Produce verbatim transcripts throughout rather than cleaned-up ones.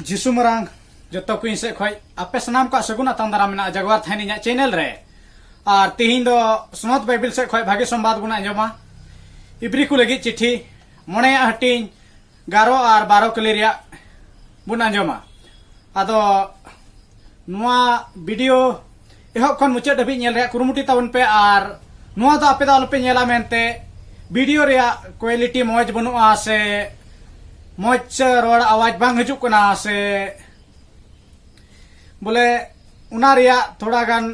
ᱡᱤᱥᱩ ᱢᱟᱨᱟᱝ ᱡᱚᱛᱚ ᱠᱚ ᱤᱧ ᱥᱮᱫ ᱠᱷᱚᱡ ᱟᱯᱮ ᱥᱟᱱᱟᱢ ᱠᱚᱣᱟᱜ ᱥᱟᱹᱜᱩᱱ ᱟᱛᱟᱝ ᱫᱟᱨᱟᱢ ᱢᱮᱱᱟᱜᱼᱟ ᱡᱟᱜᱣᱟᱨ ᱛᱟᱦᱮᱱ ᱤᱧᱟᱹᱜ ᱪᱮᱱᱮᱞ ᱨᱮ᱾ ᱟᱨ ᱛᱤᱦᱤᱧ ᱫᱚ ᱥᱚᱱᱚᱛ ᱵᱟᱭᱵᱤᱞ ᱥᱮᱫ ᱠᱷᱚᱡ ᱵᱷᱟᱜᱮ ᱥᱚᱢᱵᱟᱫ ᱵᱚᱱ ᱟᱸᱡᱚᱢᱟ᱾ ᱤᱵᱨᱤ ᱠᱚ ᱞᱟᱹᱜᱤᱫ ᱪᱤᱴᱷᱤ ᱢᱚᱬᱮᱭᱟᱜ ᱦᱟᱹᱴᱤᱧ ᱜᱟᱨᱚ ᱟᱨ ᱵᱟᱨᱚ ᱠᱟᱹᱞᱤ ᱨᱮᱭᱟᱜ ᱵᱚᱱ ᱟᱸᱡᱚᱢᱟ᱾ ᱟᱫᱚ ᱱᱚᱣᱟ ᱵᱷᱤᱰᱤᱭᱳ ᱮᱦᱚᱵ ᱠᱷᱚᱱ ᱢᱩᱪᱟᱹᱫ ᱫᱷᱟᱹᱵᱤᱡ ᱧᱮᱞ ᱨᱮᱭᱟᱜ ᱠᱩᱨᱩᱢᱩᱴᱩᱭ ᱛᱟᱵᱚᱱ ᱯᱮ᱾ ᱟᱨ ᱱᱚᱣᱟ ᱫᱚ ᱟᱯᱮ ᱫᱚ ᱟᱞᱚᱯᱮ ᱧᱮᱞᱟ ᱢᱮᱱᱛᱮ ᱵᱷᱤᱰᱤᱭᱳ ᱨᱮᱭᱟᱜ ᱠᱳᱣᱟᱞᱤᱴᱤ ᱢᱚᱡᱽ ᱵᱟᱹᱱᱩᱜᱼᱟ ᱥᱮ ᱢᱚᱡᱽ ᱨᱚᱲ ᱟᱣᱟᱡᱽ ᱵᱟᱝ ᱦᱤᱡᱩᱜ ᱠᱟᱱᱟ ᱥᱮ ᱵᱚᱞᱮ ᱚᱱᱟ ᱨᱮᱭᱟᱜ ᱛᱷᱚᱲᱟ ᱜᱟᱱ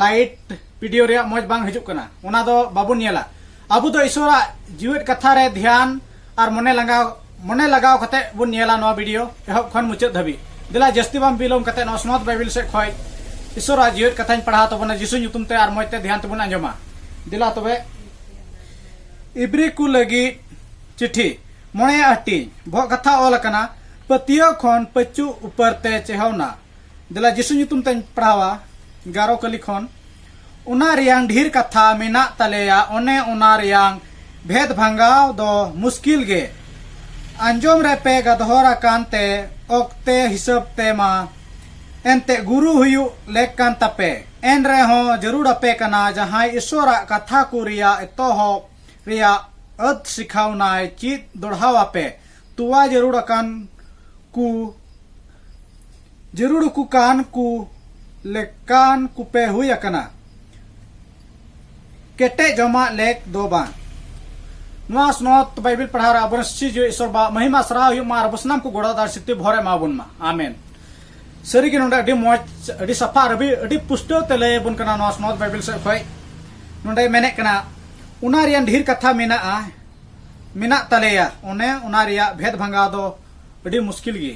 ᱞᱟᱭᱤᱴ ᱵᱷᱤᱰᱤᱭᱳ ᱨᱮᱭᱟᱜ ᱢᱚᱡᱽ ᱵᱟᱝ ᱦᱤᱡᱩᱜ ᱠᱟᱱᱟ, ᱚᱱᱟ ᱫᱚ ᱵᱟᱵᱚᱱ ᱧᱮᱞᱟ᱾ ᱟᱵᱚ ᱫᱚ ᱤᱥᱚᱨᱟᱜ ᱡᱤᱣᱮᱫ ᱠᱟᱛᱷᱟ ᱨᱮ ᱫᱷᱮᱭᱟᱱ ᱟᱨ ᱢᱚᱱᱮ ᱞᱟᱜᱟᱣ ᱢᱚᱱᱮ ᱞᱟᱜᱟᱣ ᱠᱟᱛᱮ ᱵᱚᱱ ᱧᱮᱞᱟ ᱱᱚᱣᱟ ᱵᱷᱤᱰᱤᱭᱳ ᱮᱦᱚᱵ ᱠᱷᱚᱱ ᱢᱩᱪᱟᱹᱫ ᱫᱷᱟᱹᱵᱤᱡ᱾ ᱫᱮᱞᱟ ᱡᱟᱹᱥᱛᱤ ᱵᱟᱝ ᱵᱤᱞᱚᱢ ᱠᱟᱛᱮ ᱱᱚᱣᱟ ᱥᱚᱱᱚᱛ ᱵᱟᱭᱵᱤᱞ ᱥᱮᱫ ᱠᱷᱚᱡ ᱤᱥᱚᱨᱟᱜ ᱡᱤᱣᱮᱫ ᱠᱟᱛᱷᱟᱧ ᱯᱟᱲᱦᱟᱣ ᱛᱟᱵᱚᱱᱟ ᱡᱤᱥᱩ ᱧᱩᱛᱩᱢ ᱛᱮ, ᱟᱨ ᱢᱚᱡᱽ ᱛᱮ ᱫᱷᱮᱭᱟᱱ ᱛᱮᱵᱚᱱ ᱟᱸᱡᱚᱢᱟ᱾ ᱫᱮᱞᱟ ᱛᱚᱵᱮ ᱤᱵᱨᱤ ᱠᱚ ᱞᱟᱹᱜᱤᱫ ᱪᱤᱴᱷᱤ ᱢᱚᱬᱮᱭᱟᱜ ᱦᱟᱹᱴᱤᱧ᱾ ᱵᱚᱦᱚᱜ ᱠᱟᱛᱷᱟ ᱚᱞ ᱟᱠᱟᱱᱟ, ᱯᱟᱹᱛᱭᱟᱹᱣ ᱠᱷᱚᱱ ᱯᱟᱹᱪᱩᱜ ᱩᱯᱟᱹᱨ ᱛᱮ ᱪᱮᱦᱟᱣᱱᱟ᱾ ᱫᱮᱞᱟ ᱡᱤᱥᱩ ᱧᱩᱛᱩᱢ ᱛᱮᱧ ᱯᱟᱲᱦᱟᱣᱟ, ᱜᱟᱨᱚ ᱠᱟᱹᱞᱤ ᱠᱷᱚᱱ᱾ ᱚᱱᱟ ᱨᱮᱭᱟᱝ ᱰᱷᱮᱨ ᱠᱟᱛᱷᱟ ᱢᱮᱱᱟᱜ ᱛᱟᱞᱮᱭᱟ, ᱚᱱᱮ ᱚᱱᱟ ᱨᱮᱭᱟᱝ ᱵᱷᱮᱫ ᱵᱷᱟᱸᱜᱟᱣ ᱫᱚ ᱢᱩᱥᱠᱤᱞ ᱜᱮ᱾ ᱟᱸᱡᱚᱢ ᱨᱮᱯᱮ ᱜᱟᱫᱷᱚᱨ ᱟᱠᱟᱱ ᱛᱮ ᱚᱠᱛᱮ ᱦᱤᱥᱟᱹᱵ ᱛᱮ ᱢᱟ ᱮᱱᱛᱮ ᱜᱩᱨᱩ ᱦᱩᱭᱩᱜ ᱞᱮᱠ ᱠᱟᱱ ᱛᱟᱯᱮ᱾ ᱮᱱ ᱨᱮᱦᱚᱸ ᱡᱟᱹᱨᱩᱲ ᱟᱯᱮ ᱠᱟᱱᱟ ᱡᱟᱦᱟᱸᱭ ᱤᱥᱚᱨᱟᱜ ᱠᱟᱛᱷᱟ ᱠᱚ ᱨᱮᱭᱟᱜ ᱮᱛᱚᱦᱚᱵ ᱨᱮᱭᱟᱜ ᱟᱹᱛ ᱥᱤᱠᱷᱟᱣᱱᱟᱭ ᱪᱮᱫ ᱫᱚᱲᱦᱟᱣ ᱟᱯᱮ᱾ ᱛᱚᱣᱟ ᱡᱟᱹᱨᱩᱲ ᱟᱠᱟᱱ ᱠᱚ ᱡᱟᱹᱨᱩᱲ ᱠᱚ ᱠᱟᱱ ᱠᱚ ᱞᱮᱠᱟᱱ ᱠᱚᱯᱮ ᱦᱩᱭ ᱟᱠᱟᱱᱟ᱾ ᱠᱮᱴᱮᱡ ᱡᱚᱢᱟᱜ ᱞᱮᱠ ᱫᱚ ᱵᱟᱝ᱾ ᱱᱚᱣᱟ ᱥᱚᱱᱚᱛ ᱵᱟᱭᱵᱤᱞ ᱯᱟᱲᱦᱟᱣ ᱨᱮ ᱟᱵᱚᱨᱮᱱ ᱥᱤᱥᱤᱨᱡᱟᱹᱣᱤᱡ ᱤᱥᱚᱨ ᱵᱟ ᱢᱟᱹᱦᱤᱢᱟ ᱥᱟᱨᱦᱟᱣ ᱦᱩᱭᱩᱜ ᱢᱟ ᱟᱨ ᱟᱵᱚ ᱥᱟᱱᱟᱢ ᱠᱚ ᱜᱚᱲᱚ ᱟᱨ ᱥᱤᱨᱛᱤ ᱵᱷᱚᱨ ᱮᱢᱟ ᱵᱚᱱ ᱢᱟ᱾ ᱟᱢᱮᱱ᱾ ᱥᱟᱹᱨᱤᱜᱮ ᱱᱚᱰᱮ ᱟᱹᱰᱤ ᱢᱚᱡᱽ, ᱟᱹᱰᱤ ᱥᱟᱯᱷᱟ ᱟᱨ ᱟᱹᱰᱤ, ᱟᱹᱰᱤ ᱯᱩᱥᱴᱟᱹᱣ ᱛᱮ ᱞᱟᱹᱭ ᱟᱵᱚᱱ ᱠᱟᱱᱟ ᱱᱚᱣᱟ ᱥᱚᱱᱚᱛ ᱵᱟᱭᱵᱤᱞ ᱥᱮᱫ ᱠᱷᱚᱡ᱾ ᱱᱚᱰᱮ ᱢᱮᱱᱮᱫ ᱠᱟᱱᱟ, ᱚᱱᱟ ᱨᱮᱭᱟᱜ ᱰᱷᱮᱨ ᱠᱟᱛᱷᱟ ᱢᱮᱱᱟᱜᱼᱟ, ᱢᱮᱱᱟᱜ ᱛᱟᱞᱮᱭᱟ, ᱚᱱᱮ ᱚᱱᱟ ᱨᱮᱭᱟᱜ ᱵᱷᱮᱫ ᱵᱷᱟᱸᱜᱟᱣ ᱫᱚ ᱟᱹᱰᱤ ᱢᱩᱥᱠᱤᱞ ᱜᱮ᱾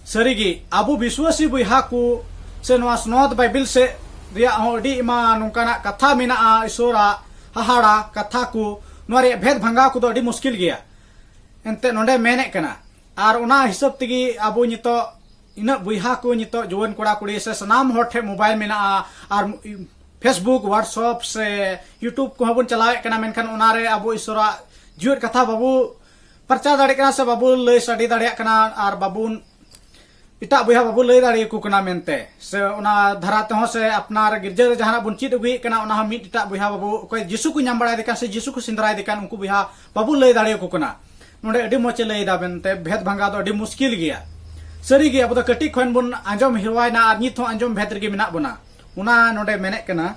ᱥᱟᱹᱨᱤᱜᱮ ᱟᱵᱚ ᱵᱤᱥᱣᱟᱥᱤ ᱵᱚᱭᱦᱟ ᱠᱚ ᱥᱮ ᱱᱚᱣᱟ ᱥᱚᱱᱚᱛ ᱵᱟᱭᱵᱤᱞ ᱥᱮᱫ ᱨᱮᱭᱟᱜ ᱦᱚᱸ ᱟᱹᱰᱤ ᱟᱭᱢᱟ ᱱᱚᱝᱠᱟᱱᱟᱜ ᱠᱟᱛᱷᱟ ᱢᱮᱱᱟᱜᱼᱟ, ᱤᱥᱚᱨᱟᱜ ᱦᱟᱦᱟᱲᱟ ᱠᱟᱛᱷᱟ ᱠᱚ, ᱱᱚᱣᱟ ᱨᱮᱭᱟᱜ ᱵᱷᱮᱫ ᱵᱷᱟᱸᱜᱟᱣ ᱠᱚᱫᱚ ᱟᱹᱰᱤ ᱢᱩᱥᱠᱤᱞ ᱜᱮᱭᱟ᱾ ᱮᱱᱛᱮ ᱱᱚᱰᱮ ᱢᱮᱱᱮᱫ ᱠᱟᱱᱟ, ᱟᱨ ᱚᱱᱟ ᱦᱤᱥᱟᱹᱵ ᱛᱮᱜᱮ ᱟᱵᱚ ᱱᱤᱛᱚᱜ ᱤᱱᱟᱹᱜ ᱵᱚᱭᱦᱟ ᱠᱚ ᱱᱤᱛᱚᱜ ᱡᱩᱣᱟᱹᱱ ᱠᱚᱲᱟ ᱠᱩᱲᱤ ᱥᱮ ᱥᱟᱱᱟᱢ ᱦᱚᱲ ᱴᱷᱮᱱ ᱢᱳᱵᱟᱭᱤᱞ ᱢᱮᱱᱟᱜᱼᱟ, ᱟᱨ Facebook, WhatsApp ᱥᱮ YouTube ᱠᱚᱦᱚᱸ ᱵᱚᱱ ᱪᱟᱞᱟᱣᱮᱫ ᱠᱟᱱᱟ, ᱢᱮᱱᱠᱷᱟᱱ ᱚᱱᱟᱨᱮ ᱟᱵᱚ ᱤᱥᱚᱨᱟᱜ ᱡᱤᱣᱮᱫ ᱠᱟᱛᱷᱟ ᱵᱟᱵᱚ ᱯᱨᱚᱪᱟᱨ ᱫᱟᱲᱮᱭᱟᱜ ᱠᱟᱱᱟ ᱥᱮ ᱵᱟᱵᱚ ᱞᱟᱹᱭ ᱥᱟᱰᱮ ᱫᱟᱲᱮᱭᱟᱜ ᱠᱟᱱᱟ, ᱟᱨ ᱵᱟᱵᱚᱱ, ᱮᱴᱟᱜ ᱵᱚᱭᱦᱟ ᱵᱟᱵᱚ ᱞᱟᱹᱭ ᱫᱟᱲᱮᱭᱟᱠᱚ ᱠᱟᱱᱟ ᱢᱮᱱᱛᱮ, ᱥᱮ ᱚᱱᱟ ᱫᱷᱟᱨᱟ ᱛᱮᱦᱚᱸ, ᱥᱮ ᱟᱯᱱᱟᱨ ᱜᱤᱨᱡᱟᱹ ᱨᱮ ᱡᱟᱦᱟᱱᱟᱜ ᱵᱚᱱ ᱪᱮᱫ ᱟᱹᱜᱩᱭᱮᱫ ᱠᱟᱱᱟ, ᱚᱱᱟ ᱦᱚᱸ ᱢᱤᱫ ᱮᱴᱟᱜ ᱵᱚᱭᱦᱟ ᱵᱟᱵᱚ, ᱚᱠᱚᱭ ᱡᱤᱥᱩ ᱠᱚ ᱧᱟᱢ ᱵᱟᱲᱟᱭᱮᱫᱮ ᱠᱟᱱ ᱥᱮ ᱡᱤᱥᱩ ᱠᱚ ᱥᱮᱸᱫᱽᱨᱟᱭᱮᱫᱮ ᱠᱟᱱ, ᱩᱱᱠᱩ ᱵᱚᱭᱦᱟ ᱵᱟᱵᱚ ᱞᱟᱹᱭ ᱫᱟᱲᱮᱭᱟᱠᱚ ᱠᱟᱱᱟ᱾ ᱱᱚᱰᱮ ᱟᱹᱰᱤ ᱢᱚᱡᱽ ᱮ ᱞᱟᱹᱭ ᱮᱫᱟ ᱢᱮᱱᱛᱮ, ᱵᱷᱮᱫ ᱵᱷᱟᱸᱜᱟᱣ ᱫᱚ ᱟᱹᱰᱤ ᱢᱩᱥᱠᱤᱞ ᱜᱮᱭᱟ᱾ ᱥᱟᱹᱨᱤ ᱜᱮ, ᱟᱵᱚ ᱫᱚ ᱠᱟᱹᱴᱤᱡ ᱠᱷᱚᱱ ᱵᱚᱱ ᱟᱸᱡᱚᱢ ᱦᱮᱣᱟᱭᱱᱟ ᱟᱨ ᱱᱤᱛ ᱦᱚᱸ ᱟᱸᱡᱚᱢ ᱵᱷᱮᱫ ᱨᱮᱜᱮ ᱢᱮᱱᱟᱜ ᱵᱚᱱᱟ᱾ ᱚᱱᱟ ᱱᱚᱰᱮ ᱢᱮᱱᱮᱫ ᱠᱟᱱᱟ᱾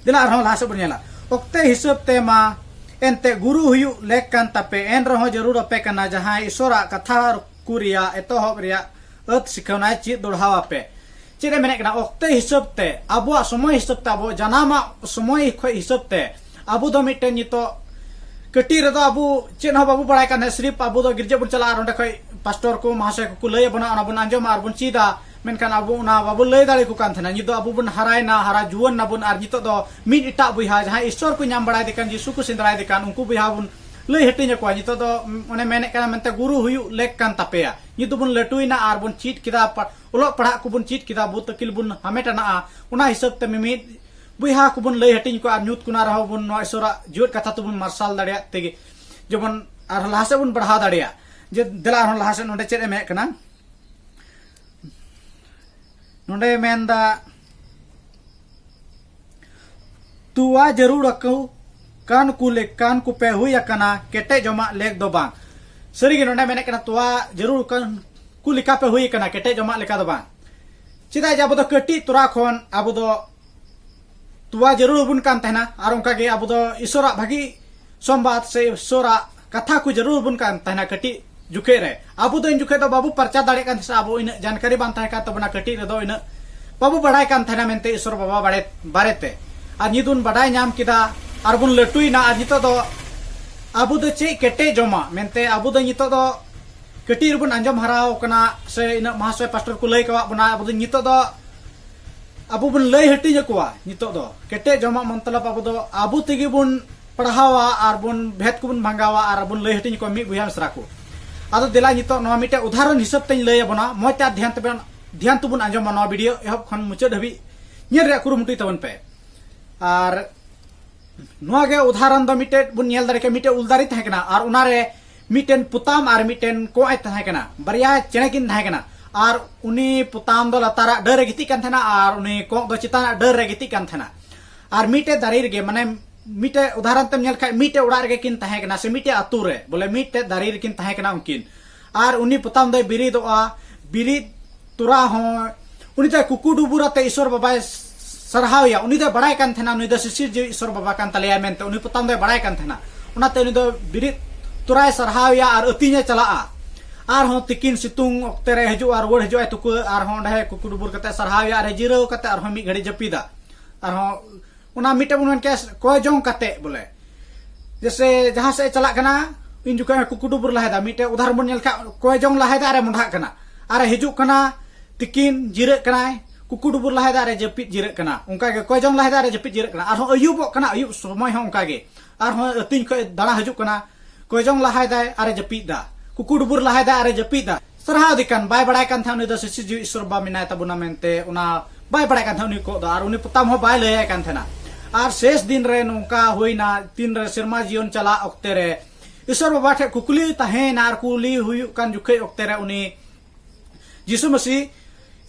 ᱫᱮᱞᱟ ᱟᱨᱦᱚᱸ ᱞᱟᱦᱟ ᱥᱮᱫ ᱵᱚᱱ ᱧᱮᱞᱟ᱾ ᱚᱠᱛᱮ ᱦᱤᱥᱟᱹᱵ ᱛᱮ ᱢᱟ ᱮᱱᱛᱮ ᱜᱩᱨᱩ ᱦᱩᱭᱩᱜ ᱞᱮᱠ ᱠᱟᱱ ᱛᱟᱯᱮ, ᱮᱱ ᱨᱮᱦᱚᱸ ᱡᱟᱹᱨᱩᱲ ᱟᱯᱮ ᱠᱟᱱᱟ ᱡᱟᱦᱟᱸᱭ ᱤᱥᱚᱨᱟᱜ ᱠᱟᱛᱷᱟ ᱠᱚ ᱨᱮᱭᱟᱜ ᱮᱛᱚᱦᱚᱵ ᱨᱮᱭᱟᱜ ᱟᱹᱛ ᱥᱤᱠᱷᱟᱹᱣᱱᱟᱭ ᱪᱮᱫ ᱫᱚᱲᱦᱟᱣ ᱟᱯᱮ᱾ ᱪᱮᱫ ᱮ ᱢᱮᱱᱮᱫ ᱠᱟᱱᱟ? ᱚᱠᱛᱮ ᱦᱤᱥᱟᱹᱵ ᱛᱮ, ᱟᱵᱚᱣᱟᱜ ᱥᱚᱢᱚᱭ ᱦᱤᱥᱟᱹᱵ ᱛᱮ, ᱟᱵᱚ ᱡᱟᱱᱟᱢᱟᱜ ᱥᱚᱢᱚᱭ ᱠᱷᱚᱱ ᱦᱤᱥᱟᱹᱵ ᱛᱮ ᱟᱵᱚ ᱫᱚ ᱢᱤᱫᱴᱮᱱ ᱱᱤᱛᱚᱜ ᱠᱟᱹᱴᱤᱡ ᱨᱮᱫᱚ ᱟᱵᱚ ᱪᱮᱫ ᱦᱚᱸ ᱵᱟᱵᱚ ᱵᱟᱲᱟᱭ ᱠᱟᱱ ᱛᱟᱦᱮᱸᱫ, ᱥᱤᱨᱤᱯ ᱟᱵᱚ ᱫᱚ ᱜᱤᱨᱡᱟᱹ ᱵᱚᱱ ᱪᱟᱞᱟᱜᱼᱟ ᱟᱨ ᱚᱸᱰᱮ ᱠᱷᱚᱱ ᱯᱟᱥᱴᱚᱨ ᱠᱚ ᱢᱟᱦᱟᱥᱚᱭ ᱠᱚᱠᱚ ᱞᱟᱹᱭ ᱟᱵᱚᱱᱟ, ᱚᱱᱟ ᱵᱚᱱ ᱟᱸᱡᱚᱢᱟ ᱟᱨ ᱵᱚᱱ ᱪᱮᱫᱟ᱾ ᱢᱮᱱᱠᱷᱟᱱ ᱟᱵᱚ ᱚᱱᱟ ᱵᱟᱵᱚ ᱞᱟᱹᱭ ᱫᱟᱲᱮ ᱟᱠᱚ ᱠᱟᱱ ᱛᱟᱦᱮᱱᱟ᱾ ᱱᱤᱛ ᱫᱚ ᱟᱵᱚ ᱵᱚᱱ ᱦᱟᱨᱟᱭᱮᱱᱟ, ᱦᱟᱨᱟ ᱡᱩᱣᱟᱹᱱ ᱱᱟᱵᱚᱱ, ᱟᱨ ᱱᱤᱛᱚᱜ ᱫᱚ ᱢᱤᱫ ᱮᱴᱟᱜ ᱵᱚᱭᱦᱟ ᱡᱟᱦᱟᱸᱭ ᱤᱥᱥᱚᱨ ᱠᱚ ᱧᱟᱢ ᱵᱟᱲᱟᱭᱮᱫᱮ ᱠᱟᱱ, ᱡᱤᱥᱩ ᱠᱚ ᱥᱮᱸᱫᱽᱨᱟᱭᱮᱫᱮ ᱠᱟᱱ, ᱩᱱᱠᱩ ᱵᱚᱭᱦᱟ ᱵᱚᱱ ᱞᱟᱹᱭ ᱦᱟᱹᱴᱤᱧ ᱟᱠᱚᱣᱟ᱾ ᱱᱤᱛᱚᱜ ᱫᱚ ᱚᱱᱮ ᱢᱮᱱᱮᱫ ᱠᱟᱱᱟ ᱢᱮᱱᱛᱮ ᱜᱩᱨᱩ ᱦᱩᱭᱩᱜ ᱞᱮᱠ ᱠᱟᱱ ᱛᱟᱯᱮᱭᱟ᱾ ᱱᱤᱛ ᱫᱚᱵᱚᱱ ᱞᱟᱹᱴᱩᱭᱮᱱᱟ ᱟᱨ ᱵᱚᱱ ᱪᱮᱫ ᱠᱮᱫᱟ, ᱯᱟ-, ᱚᱞᱚᱜ ᱯᱟᱲᱦᱟᱜ ᱠᱚᱵᱚᱱ ᱪᱮᱫ ᱠᱮᱫᱟ, ᱵᱩᱫ ᱟᱹᱠᱤᱞ ᱵᱚᱱ ᱦᱟᱢᱮᱴ ᱟᱱᱟᱜᱼᱟ᱾ ᱚᱱᱟ ᱦᱤᱥᱟᱹᱵ ᱛᱮ ᱢᱤᱢᱤᱫ ᱵᱚᱭᱦᱟ ᱠᱚᱵᱚᱱ ᱞᱟᱹᱭ ᱦᱟᱹᱴᱤᱧ ᱠᱚᱣᱟ ᱟᱨ ᱧᱩᱛ ᱠᱚᱱᱟ ᱨᱮᱦᱚᱸ ᱵᱚᱱ ᱱᱚᱣᱟ ᱤᱥᱚᱨᱟᱜ ᱡᱤᱣᱮᱫ ᱠᱟᱛᱷᱟ ᱛᱮᱵᱚᱱ ᱢᱟᱨᱥᱟᱞ ᱫᱟᱲᱮᱭᱟᱜ ᱛᱮᱜᱮ ᱡᱮᱢᱚᱱ ᱟᱨᱦᱚᱸ ᱞᱟᱦᱟ ᱥᱮᱫ ᱵᱚᱱ ᱵᱟᱲᱦᱟᱣ ᱫᱟᱲᱮᱭᱟᱜ᱾ ᱡᱮ ᱫᱮᱞᱟ ᱟᱨᱦᱚᱸ ᱞᱟᱦᱟ ᱥᱮᱫ ᱱᱚᱰᱮ ᱪᱮᱫ ᱮ ᱢᱮᱱᱮᱫ ᱠᱟᱱᱟ᱾ ᱱᱚᱰᱮ ᱢᱮᱱᱫᱟ, ᱛᱩᱣᱟ ᱡᱟᱹᱨᱩᱲ ᱟᱠᱚ ᱠᱟᱱ ᱠᱚ ᱞᱮᱠᱟᱱ ᱠᱚᱯᱮ ᱦᱩᱭ ᱟᱠᱟᱱᱟ, ᱠᱮᱴᱮᱡ ᱡᱚᱢᱟᱜ ᱞᱮᱠ ᱫᱚ ᱵᱟᱝ᱾ ᱥᱟᱹᱨᱤᱜᱮ ᱱᱚᱰᱮ ᱢᱮᱱᱮᱫ ᱠᱟᱱᱟ, ᱛᱚᱣᱟ ᱡᱟᱹᱨᱩᱲ ᱠᱟᱱ ᱠᱚ ᱞᱮᱠᱟ ᱯᱮ ᱦᱩᱭ ᱟᱠᱟᱱᱟ, ᱠᱮᱴᱮᱡ ᱡᱚᱢᱟᱜ ᱞᱮᱠᱟ ᱫᱚ ᱵᱟᱝ᱾ ᱪᱮᱫᱟᱜ ᱡᱮ ᱟᱵᱚ ᱫᱚ ᱠᱟᱹᱴᱤᱡ ᱛᱚᱨᱟ ᱠᱷᱚᱱ ᱟᱵᱚ ᱫᱚ ᱛᱚᱣᱟ ᱡᱟᱹᱨᱩᱲ ᱟᱵᱚᱱ ᱠᱟᱱ ᱛᱟᱦᱮᱱᱟ, ᱟᱨ ᱚᱱᱠᱟᱜᱮ ᱟᱵᱚ ᱫᱚ ᱤᱥᱚᱨᱟᱜ ᱵᱷᱟᱹᱜᱤ ᱥᱚᱢᱵᱟᱫ ᱥᱮ ᱤᱥᱚᱨᱟᱜ ᱠᱟᱛᱷᱟ ᱠᱚ ᱡᱟᱹᱨᱩᱲ ᱟᱵᱚᱱ ᱠᱟᱱ ᱛᱟᱦᱮᱱᱟ ᱠᱟᱹᱴᱤᱡ ᱡᱚᱠᱷᱮᱡ ᱨᱮ᱾ ᱟᱵᱚ ᱫᱚ ᱤᱧ ᱡᱚᱠᱷᱮᱡ ᱫᱚ ᱵᱟᱵᱚ ᱯᱨᱚᱪᱟᱨ ᱫᱟᱲᱮᱭᱟᱜ ᱠᱟᱱ ᱛᱟᱦᱮᱸ, ᱥᱮ ᱟᱵᱚ ᱤᱱᱟᱹᱜ ᱡᱟᱱᱠᱟᱨᱤ ᱵᱟᱝ ᱛᱟᱦᱮᱸ ᱠᱟᱱ ᱛᱟᱵᱚᱱᱟ, ᱠᱟᱹᱴᱤᱡ ᱨᱮᱫᱚ ᱤᱱᱟᱹᱜ ᱵᱟᱵᱚ ᱵᱟᱲᱟᱭ ᱠᱟᱱ ᱛᱟᱦᱮᱱᱟ ᱢᱮᱱᱛᱮ ᱤᱥᱚᱨ ᱵᱟᱵᱟ ᱵᱟᱲᱮ-, ᱵᱟᱨᱮᱛᱮ᱾ ᱟᱨ ᱱᱤᱛ ᱵᱚᱱ ᱵᱟᱰᱟᱭ ᱧᱟᱢ ᱠᱮᱫᱟ ᱟᱨ ᱵᱚᱱ ᱞᱟᱹᱴᱩᱭᱮᱱᱟ, ᱟᱨ ᱱᱤᱛᱚᱜ ᱫᱚ ᱟᱵᱚ ᱫᱚ ᱪᱮᱫ ᱠᱮᱴᱮᱡ ᱡᱚᱢᱟᱜ ᱢᱮᱱᱛᱮ ᱟᱵᱚ ᱫᱚ ᱱᱤᱛᱚᱜ ᱫᱚ ᱠᱟᱹᱴᱤᱡ ᱨᱮᱵᱚᱱ ᱟᱸᱡᱚᱢ ᱦᱟᱨᱟ ᱟᱠᱟᱱᱟ, ᱥᱮ ᱤᱱᱟᱹᱜ ᱢᱟᱦᱟᱥᱚᱭ ᱯᱟᱥᱴᱚᱨ ᱠᱚ ᱞᱟᱹᱭ ᱠᱟᱣᱟᱫ ᱵᱚᱱᱟ, ᱟᱵᱚ ᱫᱚ ᱱᱤᱛᱚᱜ ᱫᱚ ᱟᱵᱚ ᱵᱚᱱ ᱞᱟᱹᱭ ᱦᱟᱹᱴᱤᱧ ᱟᱠᱚᱣᱟ᱾ ᱱᱤᱛᱚᱜ ᱫᱚ ᱠᱮᱴᱮᱡ ᱡᱚᱢᱟᱜ ᱢᱚᱛᱞᱚᱵ ᱟᱵᱚ ᱫᱚ ᱟᱵᱚ ᱛᱮᱜᱮ ᱵᱚᱱ ᱯᱟᱲᱦᱟᱣᱟ ᱟᱨ ᱵᱚᱱ ᱵᱷᱮᱫ ᱠᱚᱵᱚᱱ ᱵᱷᱟᱸᱜᱟᱣᱟ ᱟᱨ ᱵᱚᱱ ᱞᱟᱹᱭ ᱦᱟᱹᱴᱤᱧ ᱟᱠᱚᱣᱟ ᱢᱤᱫ ᱵᱚᱭᱦᱟ ᱢᱤᱥᱨᱟ ᱠᱚ᱾ ᱟᱫᱚ ᱫᱮᱞᱟ ᱱᱤᱛᱚᱜ ᱱᱚᱣᱟ ᱢᱤᱫᱴᱮᱡ ᱩᱫᱟᱦᱚᱨᱚᱱ ᱦᱤᱥᱟᱹᱵ ᱛᱮᱧ ᱞᱟᱹᱭ ᱟᱵᱚᱱᱟ, ᱢᱚᱡᱽ ᱛᱮ ᱫᱷᱮᱭᱟᱱ ᱛᱮᱵᱮᱱ, ᱫᱷᱮᱭᱟᱱ ᱛᱮᱵᱚᱱ ᱟᱸᱡᱚᱢᱟ ᱱᱚᱣᱟ ᱵᱷᱤᱰᱤᱭᱳ ᱮᱦᱚᱵ ᱠᱷᱚᱱ ᱢᱩᱪᱟᱹᱫ ᱦᱟᱹᱵᱤᱡ ᱧᱮᱞ ᱨᱮᱭᱟᱜ ᱠᱩᱨᱩᱢᱩᱴᱩᱭ ᱛᱟᱵᱚᱱ ᱯᱮ᱾ ᱟᱨ ᱱᱚᱣᱟ ᱜᱮ ᱩᱫᱟᱦᱚᱨᱚᱱ ᱫᱚ ᱢᱤᱫᱴᱮᱡ ᱵᱚᱱ ᱧᱮᱞ ᱫᱟᱲᱮ ᱠᱮᱭᱟ, ᱢᱤᱫᱴᱮᱡ ᱩᱞ ᱫᱟᱨᱮ ᱛᱟᱦᱮᱸ ᱠᱟᱱᱟ ᱟᱨ ᱚᱱᱟᱨᱮ ᱢᱤᱫᱴᱮᱱ ᱯᱚᱛᱟᱢ ᱟᱨ ᱢᱤᱫᱴᱮᱱ ᱠᱚᱸᱜ ᱮ ᱛᱟᱦᱮᱸ ᱠᱟᱱᱟ᱾ ᱵᱟᱨᱭᱟ ᱪᱮᱬᱮ ᱠᱤᱱ ᱛᱟᱦᱮᱸ ᱠᱟᱱᱟ᱾ ᱟᱨ ᱩᱱᱤ ᱯᱚᱛᱟᱢ ᱫᱚ ᱞᱟᱛᱟᱨᱟᱜ ᱰᱟᱹᱨ ᱨᱮ ᱜᱤᱛᱤᱡ ᱠᱟᱱ ᱛᱟᱦᱮᱱᱟ ᱟᱨ ᱩᱱᱤ ᱠᱚᱸᱜ ᱫᱚ ᱪᱮᱛᱟᱱᱟᱜ ᱰᱟᱹᱨ ᱨᱮ ᱜᱤᱛᱤᱡ ᱠᱟᱱ ᱛᱟᱦᱮᱱᱟ᱾ ᱟᱨ ᱢᱤᱫᱴᱮᱡ ᱫᱟᱨᱮ ᱨᱮᱜᱮ, ᱢᱟᱱᱮ, ᱢᱤᱫᱴᱮᱡ ᱩᱫᱟᱦᱚᱨᱚᱱ ᱛᱮᱢ ᱧᱮᱞ ᱠᱷᱟᱡ, ᱢᱤᱫᱴᱮᱡ ᱚᱲᱟᱜ ᱨᱮᱜᱮ ᱠᱤᱱ ᱛᱟᱦᱮᱸ ᱠᱟᱱᱟ, ᱥᱮ ᱢᱤᱫᱴᱮᱡ ᱟᱛᱳ ᱨᱮ, ᱵᱚᱞᱮ, ᱢᱤᱫᱴᱮᱡ ᱫᱟᱨᱮ ᱨᱮᱠᱤᱱ ᱛᱟᱦᱮᱸ ᱠᱟᱱᱟ ᱩᱱᱠᱤᱱ᱾ ᱟᱨ ᱩᱱᱤ ᱯᱚᱛᱟᱢ ᱫᱚᱭ ᱵᱮᱨᱮᱫᱚᱜᱼᱟ, ᱵᱮᱨᱮᱫ ᱛᱚᱨᱟ ᱦᱚᱸ ᱩᱱᱤ ᱫᱚ ᱠᱩᱠᱩ ᱰᱩᱵᱩᱨ ᱟᱛᱮ ᱤᱥᱚᱨ ᱵᱟᱵᱟᱭ ᱥᱟᱨᱦᱟᱣ ᱮᱭᱟ᱾ ᱩᱱᱤ ᱫᱚᱭ ᱵᱟᱲᱟᱭ ᱠᱟᱱ ᱛᱟᱦᱮᱱᱟ, ᱱᱩᱭ ᱫᱚ ᱥᱤᱥᱤᱨ ᱡᱤᱣᱤ ᱤᱥᱚᱨ ᱵᱟᱵᱟ ᱠᱟᱱ ᱛᱟᱞᱮᱭᱟ ᱢᱮᱱᱛᱮ ᱩᱱᱤ ᱯᱚᱛᱟᱢ ᱫᱚᱭ ᱵᱟᱲᱟᱭ ᱠᱟᱱ ᱛᱟᱦᱮᱱᱟ᱾ ᱚᱱᱟᱛᱮ ᱩᱱᱤ ᱫᱚ ᱵᱮᱨᱮᱫ ᱛᱚᱨᱟᱭ ᱥᱟᱨᱦᱟᱣ ᱮᱭᱟ ᱟᱨ ᱟᱹᱛᱤᱧᱮ ᱪᱟᱞᱟᱜᱼᱟ᱾ ᱟᱨᱦᱚᱸ ᱛᱤᱠᱤᱱ ᱥᱤᱛᱩᱝ ᱚᱠᱛᱮ ᱨᱮ ᱦᱤᱡᱩᱜᱼᱟ, ᱨᱩᱣᱟᱹᱲ ᱦᱤᱡᱩᱜᱼᱟᱭ ᱛᱩᱠᱟᱹ, ᱟᱨᱦᱚᱸ ᱚᱸᱰᱮ ᱠᱩᱠᱩ ᱰᱩᱵᱩᱨ ᱠᱟᱛᱮ ᱥᱟᱨᱦᱟᱣ ᱮᱭᱟ ᱟᱨ ᱡᱤᱨᱟᱹᱣ ᱠᱟᱛᱮ ᱟᱨᱦᱚᱸ ᱢᱤᱫ ᱜᱷᱟᱹᱲᱤ ᱡᱟᱹᱯᱤᱫᱟ᱾ ᱟᱨᱦᱚᱸ ᱚᱱᱟ ᱢᱤᱫᱴᱮᱡ ᱵᱚᱱ ᱢᱮᱱ ᱠᱮᱭᱟ ᱠᱚᱭ ᱡᱚᱝ ᱠᱟᱛᱮ, ᱵᱚᱞᱮ, ᱡᱮᱥᱮ ᱡᱟᱦᱟᱸ ᱥᱮᱫ ᱮ ᱪᱟᱞᱟᱜ ᱠᱟᱱᱟ, ᱩᱱ ᱡᱚᱠᱷᱚᱡ ᱦᱚᱸ ᱠᱩᱠᱩ ᱰᱩᱵᱩᱨ ᱞᱟᱦᱟᱭᱮᱫᱟ᱾ ᱢᱤᱫᱴᱮᱡ ᱩᱫᱟᱦᱚᱨᱚᱱ ᱵᱚᱱ ᱧᱮᱞ ᱠᱷᱟᱡ, ᱠᱚᱭ ᱡᱚᱝ ᱞᱟᱦᱟᱭᱮᱫᱟ ᱟᱨᱮ ᱢᱚᱸᱰᱷᱟᱜ ᱠᱟᱱᱟ, ᱟᱨᱮ ᱦᱤᱡᱩᱜ ᱠᱟᱱᱟ, ᱛᱤᱠᱤᱱ ᱡᱤᱨᱟᱹᱜ ᱠᱟᱱᱟᱭ, ᱠᱩᱠᱩ ᱰᱩᱵᱩᱨ ᱞᱟᱦᱟᱭᱮᱫᱟ ᱟᱨᱮ ᱡᱟᱹᱯᱤᱫ ᱡᱤᱨᱟᱹᱜ ᱠᱟᱱᱟ, ᱚᱱᱠᱟ ᱜᱮ ᱠᱚᱭ ᱡᱚᱝ ᱞᱟᱦᱟᱭᱮᱫᱟ ᱟᱨᱮ ᱡᱟᱹᱯᱤᱫ ᱡᱤᱨᱟᱹᱜ ᱠᱟᱱᱟ, ᱟᱨᱦᱚᱸ ᱟᱹᱭᱩᱵᱚᱜ ᱠᱟᱱᱟ, ᱟᱹᱭᱩᱵ ᱥᱚᱢᱚᱭ ᱦᱚᱸ ᱚᱱᱠᱟ ᱜᱮ, ᱟᱨᱦᱚᱸ ᱟᱹᱛᱤᱧ ᱠᱷᱚᱡ ᱫᱟᱬᱟ ᱦᱤᱡᱩᱜ ᱠᱟᱱᱟ, ᱠᱚᱭ ᱡᱚᱝ ᱞᱟᱦᱟᱭᱮᱫᱟᱭ ᱟᱨᱮ ᱡᱟᱹᱯᱤᱫ ᱫᱟ, ᱠᱩᱠᱩ ᱰᱩᱵᱩᱨ ᱞᱟᱦᱟᱭᱮᱫᱟᱭ ᱟᱨᱮ ᱡᱟᱹᱯᱤᱫ ᱫᱟ᱾ ᱥᱟᱨᱦᱟᱣ ᱫᱤ ᱠᱟᱱ, ᱵᱟᱭ ᱵᱟᱲᱟᱭ ᱠᱟᱱ ᱛᱟᱦᱮᱸᱱᱟ ᱩᱱᱤ ᱫᱚ ᱥᱤᱥᱤᱨ ᱡᱤᱣᱤ ᱤᱥᱚᱨ ᱵᱟᱵᱟ ᱢᱮᱱᱟᱭ ᱛᱟᱵᱚᱱᱟ ᱢᱮᱱᱛᱮ, ᱚᱱᱟ ᱵᱟᱭ ᱵᱟᱲᱟᱭ ᱠᱟᱱ ᱛᱟᱦᱮᱸᱱᱟ ᱩᱱᱤ ᱠᱚᱸᱜ ᱫᱚ, ᱟᱨ ᱩᱱᱤ ᱯᱚᱛᱟᱢ ᱦᱚᱸ ᱵᱟᱭ ᱞᱟᱹᱭᱟᱭ ᱠᱟᱱ ᱛᱟᱦᱮᱸᱱᱟ᱾ ᱟᱨ ᱥᱮᱥ ᱫᱤᱱ ᱨᱮ ᱱᱚᱝᱠᱟ ᱦᱩᱭᱱᱟ, ᱛᱤᱱ ᱨᱮ ᱥᱮᱨᱢᱟ ᱡᱤᱭᱚᱱ ᱪᱟᱞᱟᱜ ᱚᱠᱛᱮ ᱨᱮ ᱤᱥᱚᱨ ᱵᱟᱵᱟ ᱴᱷᱮᱱ ᱠᱩᱠᱞᱤ ᱛᱟᱦᱮᱸᱭᱮᱱᱟ, ᱟᱨ ᱠᱩᱞᱤ ᱦᱩᱭᱩᱜ ᱠᱟᱱ ᱡᱚᱠᱷᱮᱡ ᱚᱠᱛᱮ ᱨᱮ ᱩᱱᱤ ᱡᱤᱥᱩ ᱢᱟᱹᱥᱤ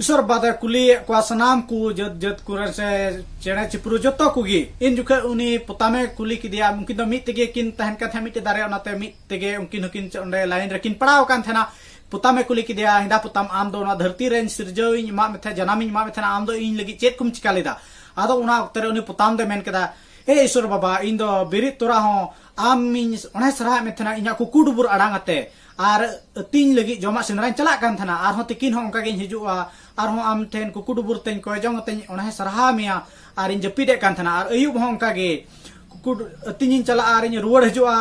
ᱤᱥᱚᱨ ᱵᱟᱵᱟ ᱫᱚᱭ ᱠᱩᱞᱤᱭᱮᱫ ᱠᱚᱣᱟ ᱥᱟᱱᱟᱢ ᱠᱚ ᱡᱟᱹᱛ ᱡᱟᱹᱛ ᱠᱚᱨᱮᱱ ᱥᱮ ᱪᱮᱬᱮ ᱪᱤᱯᱨᱩ ᱡᱚᱛᱚ ᱠᱚᱜᱮ᱾ ᱤᱱ ᱡᱚᱠᱷᱮᱡ ᱩᱱᱤ ᱯᱚᱛᱟᱢᱮ ᱠᱩᱞᱤ ᱠᱮᱫᱮᱭᱟ, ᱩᱱᱠᱤᱱ ᱫᱚ ᱢᱤᱫ ᱛᱮᱜᱮ ᱠᱤᱱ ᱛᱟᱦᱮᱱ ᱠᱟᱱ ᱛᱟᱦᱮᱸᱫ ᱢᱤᱫᱴᱮᱡ ᱫᱟᱨᱮ, ᱚᱱᱟᱛᱮ ᱢᱤᱫ ᱛᱮᱜᱮ ᱩᱱᱠᱤᱱ ᱦᱚᱸᱠᱤᱱ ᱚᱸᱰᱮ ᱞᱟᱭᱤᱱ ᱨᱮᱠᱤᱱ ᱯᱟᱲᱟᱣ ᱟᱠᱟᱱ ᱛᱟᱦᱮᱱᱟ᱾ ᱯᱚᱛᱟᱢᱮ ᱠᱩᱞᱤ ᱠᱮᱫᱮᱭᱟ, "ᱦᱮᱸᱫᱟ ᱯᱚᱛᱟᱢ, ᱟᱢ ᱫᱚ ᱱᱚᱣᱟ ᱫᱷᱟᱹᱨᱛᱤ ᱨᱮᱧ ᱥᱤᱨᱡᱟᱹᱣᱤᱧ ᱮᱢᱟᱜ ᱢᱮ ᱛᱟᱦᱮᱸᱫ, ᱡᱟᱱᱟᱢᱤᱧ ᱮᱢᱟᱜ ᱢᱮ ᱛᱟᱦᱮᱸᱫ, ᱟᱢ ᱫᱚ ᱤᱧ ᱞᱟᱹᱜᱤᱫ ᱪᱮᱫ ᱠᱚᱢ ᱪᱤᱠᱟ ᱞᱮᱫᱟ?" ᱟᱫᱚ ᱚᱱᱟ ᱚᱠᱛᱮ ᱨᱮ ᱩᱱᱤ ᱯᱚᱛᱟᱢ ᱫᱚᱭ ᱢᱮᱱ ᱠᱮᱫᱟ, "ᱮ ᱤᱥᱚᱨ ᱵᱟᱵᱟ, ᱤᱧ ᱫᱚ ᱵᱮᱨᱮᱫ ᱛᱚᱨᱟ ᱦᱚᱸ ᱟᱢᱤᱧ ᱚᱱᱟᱭ ᱥᱟᱨᱦᱟᱣᱮᱫ ᱢᱮ ᱛᱟᱦᱮᱱᱟ ᱤᱧᱟᱹᱜ ᱠᱩᱠᱩ ᱰᱩᱵᱩᱨ ᱟᱲᱟᱝ ᱟᱛᱮ, ᱟᱨ ᱟᱹᱛᱤᱧ ᱞᱟᱹᱜᱤᱫ ᱡᱚᱢᱟᱜ ᱥᱮᱸᱫᱽᱨᱟᱧ ᱪᱟᱞᱟᱜ ᱠᱟᱱ ᱛᱟᱦᱮᱱᱟ, ᱟᱨᱦᱚᱸ ᱛᱤᱠᱤᱱ ᱦᱚᱸ ᱚᱱᱠᱟ ᱜᱤᱧ ᱦᱤᱡᱩᱜᱼᱟ, ᱟᱨᱦᱚᱸ ᱟᱢ ᱴᱷᱮᱱ ᱠᱩᱠᱩ ᱰᱩᱵᱩᱨ ᱛᱮᱧ ᱠᱚᱭ ᱡᱚᱝ ᱟᱛᱮᱧ ᱚᱱᱟᱭ ᱥᱟᱨᱦᱟᱣ ᱢᱮᱭᱟ, ᱟᱨᱤᱧ ᱡᱟᱹᱯᱤᱫᱮᱫ ᱠᱟᱱ ᱛᱟᱦᱮᱱᱟ, ᱟᱨ ᱟᱹᱭᱩᱵ ᱦᱚᱸ ᱚᱱᱠᱟ ᱜᱮ ᱠᱩᱠᱩ ᱟᱹᱛᱤᱧᱤᱧ ᱪᱟᱞᱟᱜᱼᱟ, ᱟᱨᱤᱧ ᱨᱩᱣᱟᱹᱲ ᱦᱤᱡᱩᱜᱼᱟ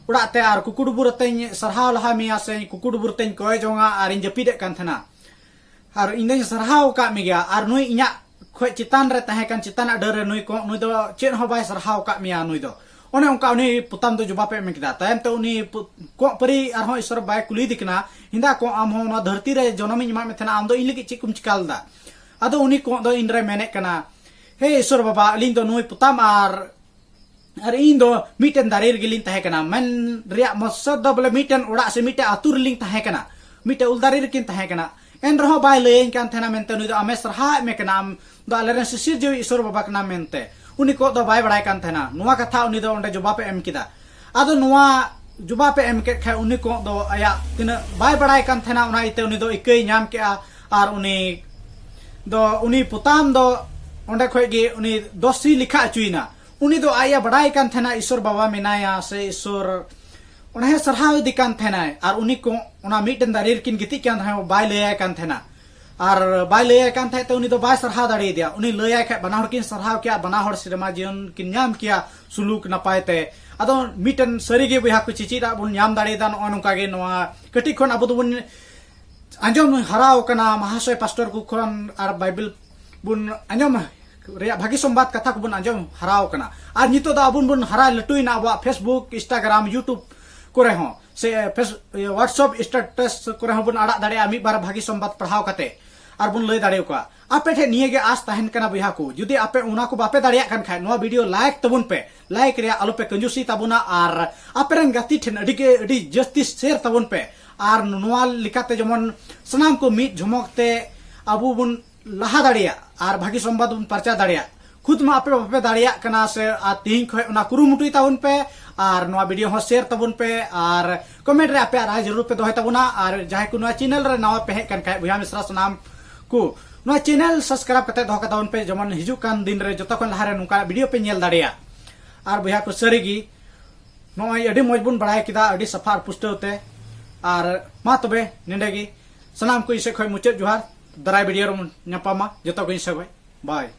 ᱚᱲᱟᱜ ᱛᱮ, ᱟᱨ ᱠᱩᱠᱩ ᱰᱩᱵᱩᱨ ᱟᱛᱮᱧ ᱥᱟᱨᱦᱟᱣ ᱞᱟᱦᱟ ᱢᱮᱭᱟ, ᱥᱮ ᱠᱩᱠᱩ ᱰᱩᱵᱩᱨ ᱛᱮᱧ ᱠᱚᱭ ᱡᱚᱝᱟ ᱟᱨᱤᱧ ᱡᱟᱹᱯᱤᱫᱮᱫ ᱠᱟᱱ ᱛᱟᱦᱮᱱᱟ, ᱟᱨ ᱤᱧ ᱫᱚᱧ ᱥᱟᱨᱦᱟᱣ ᱟᱠᱟᱫ ᱢᱮᱜᱮᱭᱟ, ᱟᱨ ᱱᱩᱭ ᱤᱧᱟᱹᱜ ᱠᱷᱚᱡ ᱪᱮᱛᱟᱱ ᱨᱮ ᱛᱟᱦᱮᱸ ᱠᱟᱱ ᱪᱮᱛᱟᱱᱟᱜ ᱰᱟᱹᱨ ᱨᱮ ᱱᱩᱭ ᱠᱚᱸᱜ, ᱱᱩᱭ ᱫᱚ ᱪᱮᱫ ᱦᱚᱸ ᱵᱟᱭ ᱥᱟᱨᱦᱟᱣ ᱟᱠᱟᱫ ᱢᱮᱭᱟ ᱱᱩᱭ ᱫᱚ?" ᱚᱱᱮ ᱚᱱᱠᱟ ᱩᱱᱤ ᱯᱚᱛᱟᱢ ᱫᱚ ᱡᱚᱵᱟᱵ ᱮ ᱮᱢ ᱠᱮᱫᱟ᱾ ᱛᱟᱭᱚᱢ ᱛᱮ ᱩᱱᱤ ᱯᱚ-, ᱠᱚᱸᱜ ᱯᱟᱹᱨᱤ ᱟᱨᱦᱚᱸ ᱤᱥᱚᱨ ᱵᱟᱭ ᱠᱩᱞᱤᱭᱮᱫᱮ ᱠᱟᱱᱟ, "ᱦᱮᱸᱫᱟ ᱠᱚᱸᱜ, ᱟᱢ ᱦᱚᱸ ᱱᱚᱣᱟ ᱫᱷᱟᱹᱨᱛᱤ ᱨᱮ ᱡᱚᱱᱚᱢᱤᱧ ᱮᱢᱟᱜ ᱢᱮ ᱛᱟᱦᱮᱱᱟ, ᱟᱢ ᱫᱚ ᱤᱧ ᱞᱟᱹᱜᱤᱫ ᱪᱮᱫ ᱠᱚᱢ ᱪᱤᱠᱟ ᱞᱮᱫᱟ?" ᱟᱫᱚ ᱩᱱᱤ ᱠᱚᱸᱜ ᱫᱚ ᱤᱱᱨᱮ ᱢᱮᱱᱮᱫ ᱠᱟᱱᱟ, "ᱦᱮ ᱤᱥᱚᱨ ᱵᱟᱵᱟ, ᱟᱹᱞᱤᱧ ᱫᱚ ᱱᱩᱭ ᱯᱚᱛᱟᱢ ᱟᱨ ᱟᱨ ᱤᱧ ᱫᱚ ᱢᱤᱫᱴᱮᱱ ᱫᱟᱨᱮ ᱨᱮᱜᱮᱞᱤᱧ ᱛᱟᱦᱮᱸ ᱠᱟᱱᱟ᱾ ᱢᱮᱱ ᱨᱮᱭᱟᱜ ᱢᱚᱠᱥᱚᱫ ᱫᱚ ᱵᱚᱞᱮ ᱢᱤᱫᱴᱮᱱ ᱚᱲᱟᱜ ᱥᱮ ᱢᱤᱫᱴᱮᱱ ᱟᱹᱛᱩ ᱨᱮᱞᱤᱧ ᱛᱟᱦᱮᱸ ᱠᱟᱱᱟ, ᱢᱤᱫᱴᱮᱱ ᱩᱞ ᱫᱟᱨᱮ ᱨᱮᱠᱤᱱ ᱛᱟᱦᱮᱸ ᱠᱟᱱᱟ᱾ ᱮᱱ ᱨᱮᱦᱚᱸ ᱵᱟᱭ ᱞᱟᱹᱭᱟᱹᱧ ᱠᱟᱱ ᱛᱟᱦᱮᱱᱟ ᱢᱮᱱᱛᱮ ᱱᱩᱭ ᱫᱚ ᱟᱢᱮ ᱥᱟᱨᱦᱟᱣᱮᱫ ᱢᱮ ᱠᱟᱱᱟ, ᱟᱢ ᱫᱚ ᱟᱞᱮᱨᱮᱱ ᱥᱤᱥᱤᱨ ᱡᱤᱣᱤ ᱤᱥᱚᱨ ᱵᱟᱵᱟ ᱠᱟᱱᱟᱢ ᱢᱮᱱᱛᱮ᱾ ᱩᱱᱤ ᱠᱚᱜ ᱫᱚ ᱵᱟᱭ ᱵᱟᱲᱟᱭ ᱠᱟᱱ ᱛᱟᱦᱮᱱᱟ᱾ ᱱᱚᱣᱟ ᱠᱟᱛᱷᱟ ᱩᱱᱤ ᱫᱚ ᱚᱸᱰᱮ ᱡᱚᱵᱟᱵ ᱮ ᱮᱢ ᱠᱮᱫᱟ᱾ ᱟᱫᱚ ᱱᱚᱣᱟ ᱡᱚᱵᱟᱵ ᱮ ᱮᱢ ᱠᱮᱫ ᱠᱷᱟᱡ ᱩᱱᱤ ᱠᱚᱜ ᱫᱚ ᱟᱭᱟᱜ ᱛᱤᱱᱟᱹᱜ ᱵᱟᱭ ᱵᱟᱲᱟᱭ ᱠᱟᱱ ᱛᱟᱦᱮᱱᱟ, ᱚᱱᱟ ᱤᱭᱟᱹᱛᱮ ᱩᱱᱤ ᱫᱚ ᱤᱠᱟᱹᱭ ᱧᱟᱢ ᱠᱮᱜᱼᱟ᱾ ᱟᱨ ᱩᱱᱤ ᱫᱚ, ᱩᱱᱤ ᱯᱚᱛᱟᱢ ᱫᱚ ᱚᱸᱰᱮ ᱠᱷᱚᱡ ᱜᱮ ᱩᱱᱤ ᱫᱚᱥᱤ ᱞᱮᱠᱷᱟ ᱦᱚᱪᱚᱭᱮᱱᱟ᱾ ᱩᱱᱤ ᱫᱚ ᱟᱡ ᱮ ᱵᱟᱲᱟᱭ ᱠᱟᱱ ᱛᱟᱦᱮᱱᱟ ᱤᱥᱚᱨ ᱵᱟᱵᱟ ᱢᱮᱱᱟᱭᱟ ᱥᱮ ᱤᱥᱚᱨ, ᱚᱱᱟ ᱦᱮᱸ ᱥᱟᱨᱦᱟᱣ ᱤᱫᱤ ᱠᱟᱱ ᱛᱟᱦᱮᱱᱟᱭ᱾ ᱟᱨ ᱩᱱᱤ ᱠᱚ ᱚᱱᱟ ᱢᱤᱫᱴᱮᱱ ᱫᱟᱨᱮ ᱨᱮᱠᱤᱱ ᱜᱤᱛᱤᱡ ᱠᱟᱱ ᱛᱟᱦᱮᱸᱫ, ᱵᱟᱭ ᱞᱟᱹᱭᱟᱭ ᱠᱟᱱ ᱛᱟᱦᱮᱱᱟ᱾ ᱟᱨ ᱵᱟᱭ ᱞᱟᱹᱭᱟᱭ ᱠᱟᱱ ᱛᱟᱦᱮᱸᱫ ᱛᱮ ᱩᱱᱤ ᱫᱚ ᱵᱟᱭ ᱥᱟᱨᱦᱟᱣ ᱫᱟᱲᱮᱭᱟᱫᱮᱭᱟ᱾ ᱩᱱᱤ ᱞᱟᱹᱭᱟᱭ ᱠᱷᱟᱡ ᱵᱟᱱᱟ ᱦᱚᱲ ᱠᱤᱱ ᱥᱟᱨᱦᱟᱣ ᱠᱮᱭᱟ, ᱵᱟᱱᱟ ᱦᱚᱲ ᱥᱮᱨᱢᱟ ᱡᱤᱭᱚᱱ ᱠᱤᱱ ᱧᱟᱢ ᱠᱮᱭᱟ ᱥᱩᱞᱩᱠ ᱱᱟᱯᱟᱭ ᱛᱮ᱾ ᱟᱫᱚ ᱢᱤᱫᱴᱮᱱ ᱥᱟᱹᱨᱤ ᱜᱮ ᱵᱚᱭᱦᱟ ᱠᱚ ᱪᱮᱪᱮᱫ ᱟᱜ ᱵᱚᱱ ᱧᱟᱢ ᱫᱟᱲᱮᱭᱟᱫᱟ ᱱᱚᱜᱼᱚ ᱱᱚᱝᱠᱟ ᱜᱮ ᱱᱚᱣᱟ ᱠᱟᱹᱴᱤᱡ ᱠᱷᱚᱱ ᱟᱵᱚ ᱫᱚᱵᱚᱱ ᱟᱸᱡᱚᱢ ᱦᱟᱨᱟᱣ ᱠᱟᱱᱟ ᱢᱟᱦᱟᱥᱚᱭ ᱯᱟᱥᱴᱚᱨ ᱠᱚ ᱠᱷᱚᱱ ᱟᱨ ᱵᱟᱭᱵᱮᱞ ᱵᱚᱱ ᱟᱸᱡᱚᱢ ᱨᱮᱭᱟᱜ ᱵᱷᱟᱹᱜᱤ ᱥᱚᱢᱵᱟᱫ ᱠᱟᱛᱷᱟ ᱠᱚᱵᱚᱱ ᱟᱸᱡᱚᱢ ᱦᱟᱨᱟᱣ ᱠᱟᱱᱟ᱾ ᱟᱨ ᱱᱤᱛᱚᱜ ᱫᱚ ᱟᱵᱚ ᱵᱚᱱ ᱦᱟᱨᱟ ᱞᱟᱹᱴᱩᱭᱮᱱᱟ ᱟᱵᱚᱣᱟᱜ Facebook, Instagram, YouTube ᱠᱚᱨᱮ ᱦᱚᱸ ᱥᱮ ᱯᱷᱮᱥ-, WhatsApp status ᱠᱚᱨᱮ ᱦᱚᱸ ᱵᱚᱱ ᱟᱲᱟᱜ ᱫᱟᱲᱮᱭᱟᱜᱼᱟ ᱢᱤᱫ ᱵᱟᱨ ᱵᱷᱟᱹᱜᱤ ᱥᱚᱢᱵᱟᱫ ᱯᱟᱲᱦᱟᱣ ᱠᱟᱛᱮ ᱟᱨ ᱵᱚᱱ ᱞᱟᱹᱭ ᱫᱟᱲᱮ ᱟᱠᱚᱣᱟ᱾ ᱟᱯᱮ ᱴᱷᱮᱱ ᱱᱤᱭᱟᱹ ᱜᱮ ᱟᱥ ᱛᱟᱦᱮᱱ ᱠᱟᱱᱟ ᱵᱚᱭᱦᱟ ᱠᱚ, ᱡᱩᱫᱤ ᱟᱯᱮ ᱚᱱᱟ ᱠᱚ ᱵᱟᱯᱮ ᱫᱟᱲᱮᱭᱟᱜ ᱠᱟᱱ ᱠᱷᱟᱡ ᱱᱚᱣᱟ video like ᱛᱟᱵᱚᱱ ᱯᱮ, like ᱨᱮᱭᱟᱜ ᱟᱞᱚ ᱯᱮ ᱠᱟᱹᱡᱩᱥᱤ ᱛᱟᱵᱚᱱᱟ ᱟᱨ ᱟᱯᱮ ᱨᱮᱱ ᱜᱟᱛᱮ ᱴᱷᱮᱱ ᱟᱹᱰᱤ ᱜᱮ ᱟᱹᱰᱤ ᱡᱟᱹᱥᱛᱤ share ᱛᱟᱵᱚᱱ ᱯᱮ᱾ ᱟᱨ ᱱᱚᱣᱟ ᱞᱮᱠᱟᱛᱮ ᱡᱮᱢᱚᱱ ᱥᱟᱱᱟᱢ ᱠᱚ ᱢᱤᱫ ᱡᱷᱚᱢᱚᱠ ᱛᱮ ᱟᱵᱚ ᱵᱚᱱ ᱞᱟᱦᱟ ᱫᱟᱲᱮᱭᱟᱜ ᱟᱨ ᱵᱷᱟᱹᱜᱤ ᱥᱚᱢᱵᱟᱫ ᱵᱚᱱ ᱯᱟᱨᱪᱟᱣ ᱫᱟᱲᱮᱭᱟᱜ᱾ ᱠᱷᱩᱫ ᱢᱟ ᱟᱯᱮ ᱵᱟᱯᱮ ᱫᱟᱲᱮᱭᱟᱜ ᱠᱟᱱᱟ ᱥᱮ ᱟᱨ ᱛᱮᱦᱮᱧ ᱠᱷᱚᱱ ᱚᱱᱟ ᱠᱩᱨᱩᱢᱩᱴᱩᱭ ᱛᱟᱵᱚᱱ ᱯᱮ ᱟᱨ ᱱᱚᱣᱟ video ᱦᱚᱸ share ᱛᱟᱵᱚᱱ ᱯᱮ ᱟᱨ comment ᱨᱮ ᱟᱯᱮᱭᱟᱜ ᱨᱟᱭ ᱡᱟᱹᱨᱩᱲ ᱯᱮ ᱫᱚᱦᱚᱭ ᱛᱟᱵᱚᱱᱟ᱾ ᱟᱨ ᱡᱟᱦᱟᱸᱭ ᱠᱚ ᱱᱚᱣᱟ channel ᱨᱮ ᱱᱟᱣᱟ ᱯᱮ ᱦᱮᱡ ᱠᱟᱱ ᱠᱷᱟᱡ ᱵᱚᱭᱦᱟ ᱢᱤᱥᱨᱟ ᱥᱟᱱᱟᱢ ᱠᱚ ᱱᱚᱣᱟ channel subscribe ᱠᱟᱛᱮ ᱫᱚᱦᱚ ᱠᱟᱛᱟᱵᱚᱱ ᱯᱮ, ᱡᱮᱢᱚᱱ ᱦᱤᱡᱩᱜ ᱠᱟᱱ ᱫᱤᱱ ᱨᱮ ᱡᱚᱛᱚ ᱠᱷᱚᱱ ᱞᱟᱦᱟ ᱨᱮ ᱱᱚᱝᱠᱟ video ᱯᱮ ᱧᱮᱞ ᱫᱟᱲᱮᱭᱟᱜ᱾ ᱟᱨ ᱵᱚᱭᱦᱟ ᱠᱚ ᱥᱟᱹᱨᱤ ᱜᱮ ᱱᱚᱜᱼᱚᱭ ᱟᱹᱰᱤ ᱢᱚᱡᱽ ᱵᱚᱱ ᱵᱟᱲᱟᱭ ᱠᱮᱫᱟ, ᱟᱹᱰᱤ ᱥᱟᱯᱷᱟ ᱟᱨ ᱯᱩᱥᱴᱟᱹᱣ ᱛᱮ᱾ ᱟᱨ ᱢᱟ ᱛᱚᱵᱮ ᱱᱚᱸᱰᱮ ᱜᱮ ᱥᱟᱱᱟᱢ ᱠᱚ ᱤᱧ ᱥᱮᱫ ᱠᱷᱚᱱ ᱢᱩᱪᱟᱹᱫ ᱡᱚᱦᱟᱨ᱾ ᱫᱟᱨᱟᱭ video ᱨᱮᱵᱚᱱ ᱧᱟᱯᱟᱢᱟ᱾ ᱡᱚᱛᱚ ᱠᱚ ᱤᱧ ᱥᱮᱫ ᱠᱷᱚᱱ bye᱾